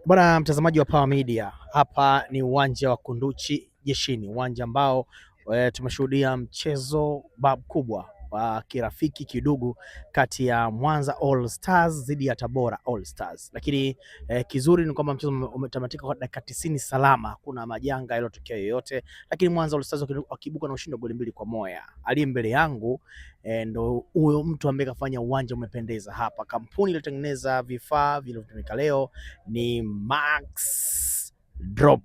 Bwana mtazamaji wa Power Media, hapa ni uwanja wa Kunduchi Jeshini, uwanja ambao tumeshuhudia mchezo bab kubwa wa kirafiki kidugu kati ya Mwanza All Stars dhidi ya Tabora All Stars, lakini kizuri ni kwamba mchezo umetamatika kwa dakika 90 salama, hakuna majanga yaliyotokea yoyote, lakini Mwanza All Stars wakiibuka na ushindi wa goli 2-1. Aliye mbele yangu ndo huyo mtu ambaye kafanya uwanja umependeza hapa. Kampuni iliyotengeneza vifaa vilivyotumika leo ni Max Drop.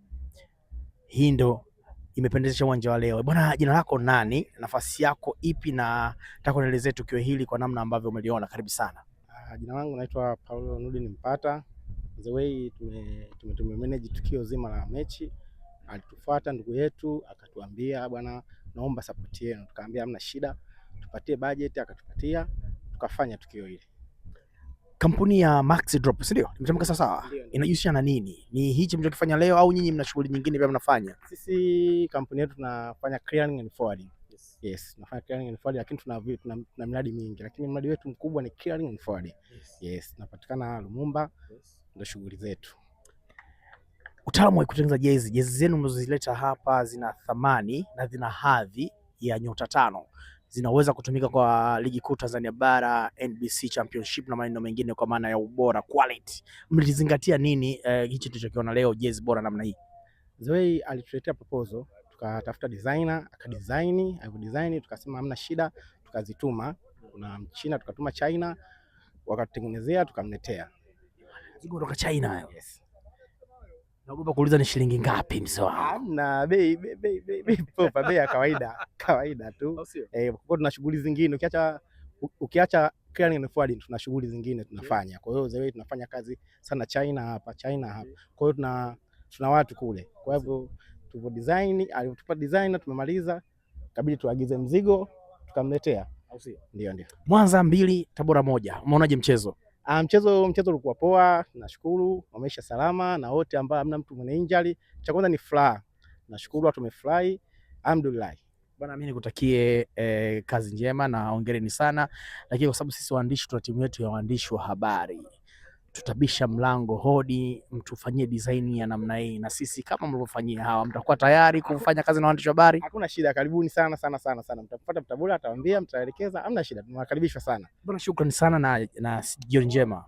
Hii ndo imependezesha uwanja wa leo. Bwana, jina lako nani? Nafasi yako ipi? Na nataka unielezee tukio hili kwa namna ambavyo umeliona. Karibu sana. Jina langu naitwa Paulo Nurdin Mpata. The way tume manage tukio zima la mechi, alitufuata ndugu yetu akatuambia, bwana, naomba support yenu. Tukaambia hamna shida, tupatie budget, akatupatia, tukafanya tukio hili. Kampuni ya Max Drop, si ndio? Nimetamka sawa sawa? Ndio. Inajihusisha na nini? Ni hichi mlichokifanya leo au nyinyi mna shughuli nyingine pia mnafanya? Sisi kampuni yetu tunafanya clearing and forwarding. Yes, tunafanya clearing and forwarding, lakini tuna miradi mingi, lakini mradi wetu mkubwa ni clearing and forwarding. Yes, tunapatikana Lumumba, ndio shughuli zetu. Utaalamu wa kutengeneza jezi, jezi zenu mlizozileta hapa zina thamani na zina hadhi ya nyota 5, zinaweza kutumika kwa ligi kuu Tanzania bara, NBC Championship na maeneo mengine, kwa maana ya ubora quality. Mlizingatia nini hichi tulichokiona leo, jezi bora namna hii? Zoe alituletea proposal, tukatafuta designer, akadesign, alivyodesign tukasema hamna shida, tukazituma. Kuna Mchina tukatuma China, wakatutengenezea tukamletea. Zigo kutoka China hayo. Yes. Naogopa kuuliza ni shilingi ngapi mzee wangu. Hamna bei bei bei bei bei popa, bei ya kawaida kawaida tu. Kwa tuna shughuli zingine ukiacha clearing and forwarding tuna shughuli zingine tunafanya. Kwa hiyo Zoe tunafanya kazi sana China hapa, China hapa. Kwa hiyo tuna watu kule. Kwa hivyo tulipo design, alitupa designer tumemaliza, kabidi tuagize mzigo tukamletea. Ndio, ndio. Mwanza 2 Tabora 1. Umeonaje mchezo? Mchezo ulikuwa poa, nashukuru wameisha salama na wote ambao hamna mtu mwenye injury. Cha kwanza ni furaha. Nashukuru watu wamefurahi. Alhamdulillah. Bwana, mimi nikutakie kazi njema na hongereni sana, lakini kwa sababu sisi waandishi tuna timu yetu ya waandishi wa habari, tutabisha mlango hodi, mtufanyie design ya namna hii, na sisi kama mlivyofanyia hawa, mtakuwa tayari kufanya kazi na waandishi wa habari? Hakuna shida, karibuni sana sana sana sana. Mtapata Mtabora, atawaambia, mtaelekeza, hamna shida, tunawakaribishwa sana. Bwana, shukrani sana na jioni njema.